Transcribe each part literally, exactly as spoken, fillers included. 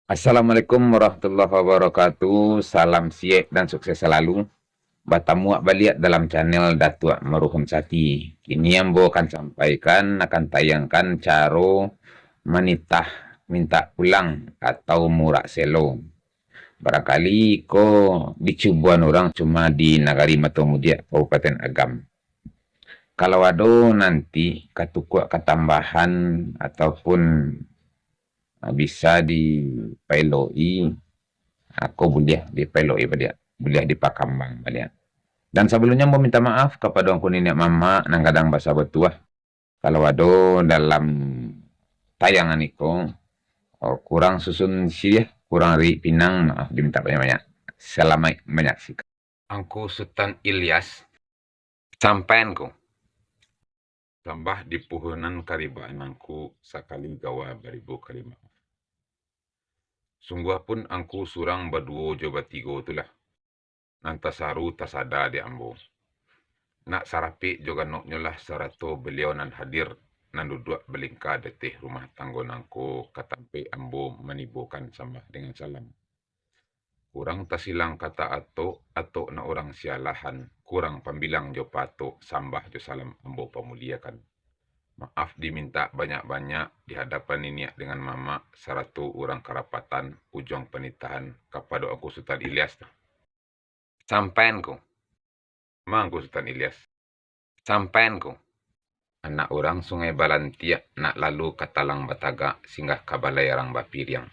Assalamualaikum warahmatullahi wabarakatuh. Salam siek dan sukses salalu. Batamu baliak dalam channel Datuak Maruhun Sati. Kini ambo akan sampaikan, akan tayangkan caro manitah mintak pulang atau murak selo. Barangkali ko dicubuan urang cuma di Nagari Mato Mudiak, Kabupaten Agam. Kalau ado nanti katukuak katambahan ataupun, ah, bisa dipaelok-i, ah, ko buliah dipaelok-i baliak, buliah dipakambang baliak. Dan sabalumnyo ambo minta maaf kapado angku niniak mamak nan gadang basa batuah. Kalau ado dalam tayangan iko, oh, kurang susun siriah, kurang riik pinang, maaf diminta banyak-banyak. Salamaik manyaksikan. Angku Sutan Ilyas, sampaian ku. Sambah di puhunan karibaan angku, sakali gawa baribu kali maaf. Sungguah pun angku surang baduo jo batigo tu lah, nan tasaru tasada di ambo. Nak sarapik jo ganoknyo lah sarato baliau nan hadir, nan duduak balingka di ateh rumah tanggo nangko ka tampek ambo manibokan sambah dengan salam. Kurang tasilang kata atok, atok nak urang sialahan, kurang pambilang jo patok, sambah jo salam ambo pamuliakan. Maaf dimintak banyak-banyak di hadapan niniak dengan mamak, sarato urang karapatan, ujuang panitahan, kapado Angku Sutan Ilyas tu. Sampaian ku. Ma Angku Sutan Ilyas. Sampaian ku. Anak urang Sungai Balantiak, nak lalu ka talang batagak, singgah ka balai arang bapiriang.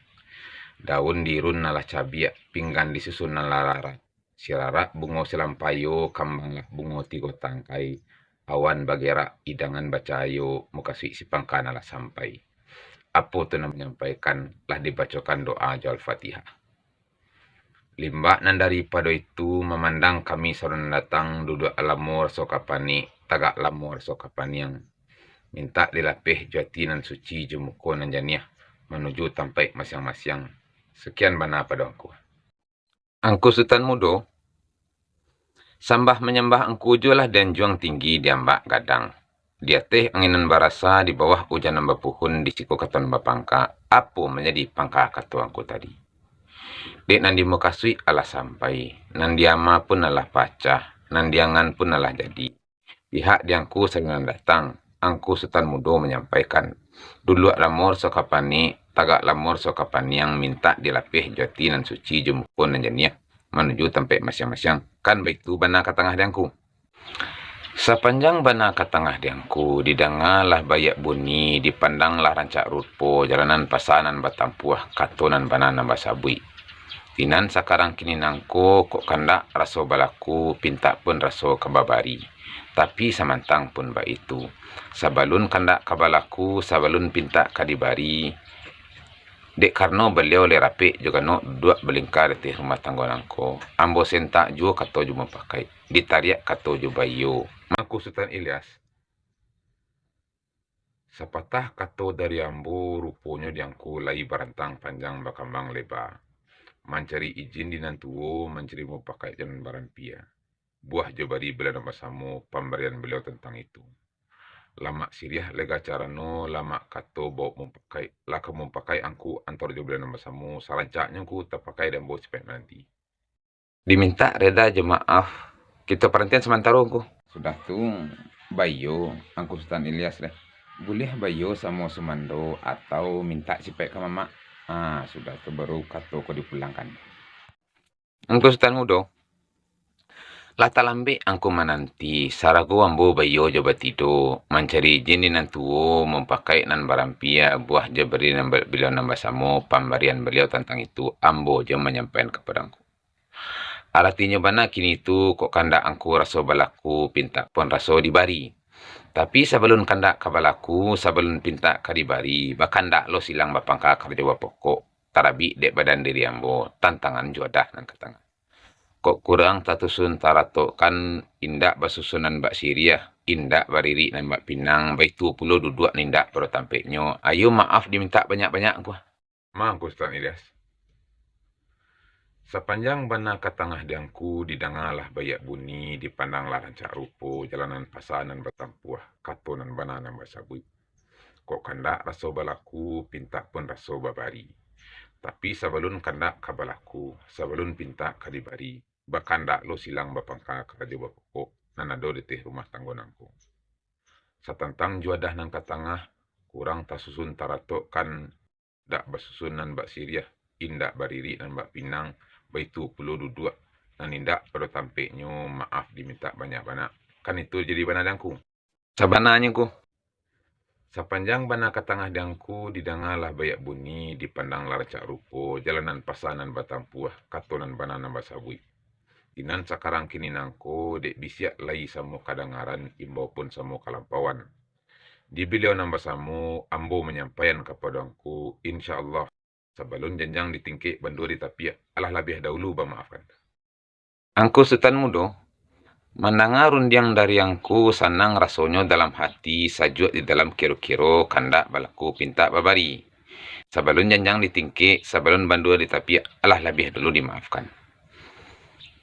Daun dirun nan lah cabiak, pinggan disusun nan lah rarak. Sirarak bungo silampayo, kambang lah bungo tigo tangkai. Awan bagerak, idangan bacahayo, mukasuik si pangka nan lah sampai. Apo tu nan manyampaikan, lah dibacokan doa jo Al-Fatihah. Limbak nan daripado itu, mamandang kami saurang nan datang, duduak lamo raso ka panik, tagak lamo raso ka paniang. Mintak dilapeh jo ati nan suci, jo muko nan janiah, manuju tampaik masiang-masiang. Sakian bana pado angku. Angku Sutan Mudo, sambah manyambah angku juo lah di anjuang tinggi, di ambak gadang. Di ateh angin nan barasa, di bawah ujan nan bapuhun, di siko kato nan bapangka, apo manjadi pangka kato angku tadi? Dek nan dimukasuik alah sampai, nan diama pun alah pacah, nan diangan pun alah jadi. Pihak di angku saurang nan datang, Angku Sutan Mudo manyampaikan, duduak lamo raso ka panik, tagak lamo raso ka paniang, mintak dilapeh jo ati nan suci, jo muko nan janiah, manuju tampaik masiang-masiang. Kan baitu bana ka tangah di angku. Sapanjang bana ka tangah di angku, didangalah baiak bunyi, dipandanglah rancak rupo, jalanan pasa nan batampuah, kato nan bana nan basabuik. Di nan sakarang kini nangko, kok kandak raso balaku, pintak pun raso ka babari. Tapi samantang pun baitu, sabalun kandak ka balaku, sabalun pintak ka dibari, dek karano baliau lai rapek jo ganok duduak balingka di ateh rumah tanggo nangko, ambo sentak juo kato jo mupakaik, ditariak kato jo baiyo. Ma Angku Sutan Ilyas, sapatah kato dari ambo, ruponyo di angku lai barantang panjang bakambang leba, mancari ijin di nan tuo, mancari mupakaik jo nan barampia. Buah jo bari baliau nan basamo, pambarian baliau tantang itu. Lamak siriah lega carano, lamak kato baok mupakaik, lah ka mupakaik angku antaro jo baliau nan basamo, sarancaknyo angku tapakai di ambo sipaik mananti. Dimintak reda jo maaf, kito parantian samantaro, Angku. Sudah tu, baiyo Angku Sutan Ilyas deh. Buliah baiyo samo sumando atau mintak sipaik ka mamak. Ah, sudah tu baru kato ko dipulangkan. Angku Sutan Mudo, lah talambek angku mananti, sarago ambo baiyo jo batido, mancari ijin di nan tuo, mupakaik nan barampia, buah jo bari nan ba-, baliau nan basamo, pambarian baliau tantang itu, ambo jo manyampaian kapado angku. Aratinyo bana kini tu, kok kandak angku raso balaku, pintak pun raso dibari. Tapi sabalun kandak ka balaku, sabalun pintak ka dibari, bakandak lo silang bapangka karajo bapokok, tarabik dek badan diri ambo, tantangan juadah nan ka tangah. Kok kurang tatusun taratokkan, indak basusunan bak siriah, indak baririk nan bak pinang, baitu pulo duduak nan indak pado tampeknyo, ayo maaf dimintak banyak-banyak, Angku. Ma Angku Sutan Ilyas. Sapanjang bana ka tangah di angku, didangalah baiak bunyi, dipandanglah rancak rupo, jalanan pasa nan batampuah, kato nan bana nan basabuik. Kok kandak raso balaku, pintak pun raso babari. Tapi sabalun kandak ka balaku, sabalun pintak ka dibari, bakandak lo silang bapangka karajo bapokok nan ado di ateh rumah tanggo nangko. Satantang juadah nan ka tangah, kurang tasusun taratok kan, dak basusun nan bak siriah, indak baririk nan bak pinang, baitu pulo duduak, nan indak pado tampeknyo, maaf dimintak banyak bana. Kan itu jadi bana di angku. Sabananyo, Ngku. Sapanjang bana ka tangah di angku, didanga lah baiak bunyi, dipandang lah rancak rupo, jalan nan pasa nan batampuah, kato nan bana nan basabuik. Di nan sakarang kini nangko, dek bisiak lai samo kadangaran, imbau pun samo kalampauan. Di baliau nan basamo, ambo manyampaian kapado angku, insya Allah, sabalun janjang di tingkek, bandua di tapiak, alah labiah daulu bamaafkan. Angku Sutan Mudo, mandanga rundiang dari angku, sanang rasonyo dalam hati, sajuak di dalam kiro-kiro, kandak balaku pintak babari. Sabalun janjang di tingkek, sabalun bandua di tapiak, alah labiah dulu dimaafkan.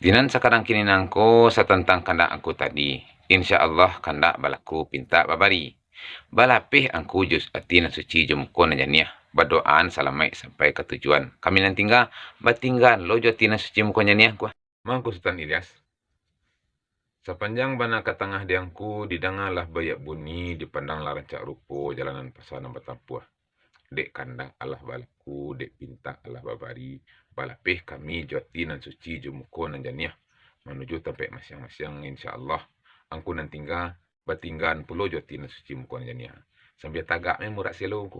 Di nan sakarang kini nangko, satantang kandak angku tadi, insya Allah kandak balaku pintak babari. Balapeh angku jo ati nan suci jo muko nan janiah, badoaan salamaik sampai ka tujuan. Kami nan tingga, batinggaan lo jo ati nan suci muko nan janiah, Ngku. Mangko Sutan Ilyas, sapanjang bana ka tangah di angku, didanga lah baiak bunyi, dipandang lah rancak rupo, jalan nan pasa nan batampuah. Dek kandak alah balaku, dek pintak alah babari, balapeh kami jo ati nan suci jo muko nan janiah, manuju tampek masiang-masiang, insya Allah. Angku nan tingga, batinggaan pulo jo ati nan suci muko nan janiah. Sambia tagak me murak selo, Ngku.